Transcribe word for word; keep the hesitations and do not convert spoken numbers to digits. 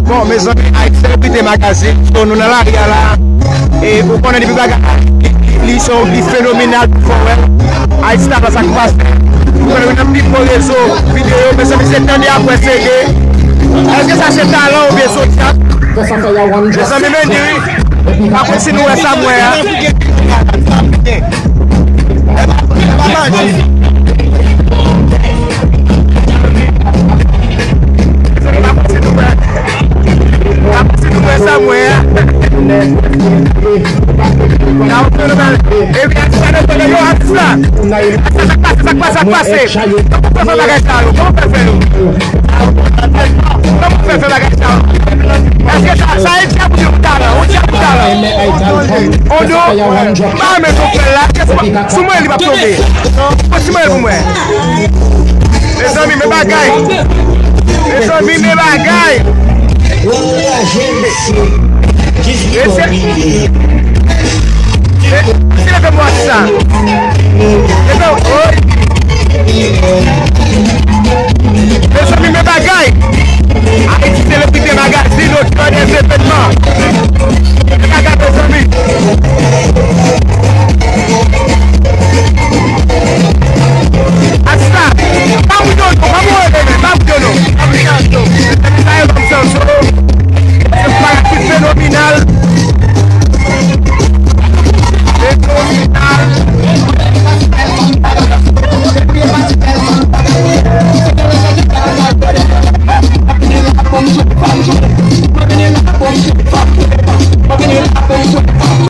Bon, mezanmi, Ayiti Selebrite Magazine, so nou nan lari a la. E ou konnen depi bagay la, li, li, li, so, li fenomenal pou fò wè. Ayiti Star la, sa k pase. Ou konnen nou nan pi gwo rezo videyo, mezanmi, se tande apre sede. Èske sa se talan oubyen soti ak? Mezanmi, men di wi. Apre si nou wè sa m wè a. Sa mwen a. Epi atis la, yo, atis la. Sa k pase, sa k pase, sa k pase? Kòman w fè fè bagay sa yo? Kòman w fè fè yo? Kòman w fè fè bagay sa yo? Èske sa, sa e djab ou byen ou talan? Ou djab ou talan? Ondo, m pa renmen jan w fè l la. Sou mwen li p ap tonbe. Pran sou mwen pou mwen. Mezanmi, men bagay. Mezanmi, men bagay. Mesye, mesye, leve mwa sa. Leve, oy.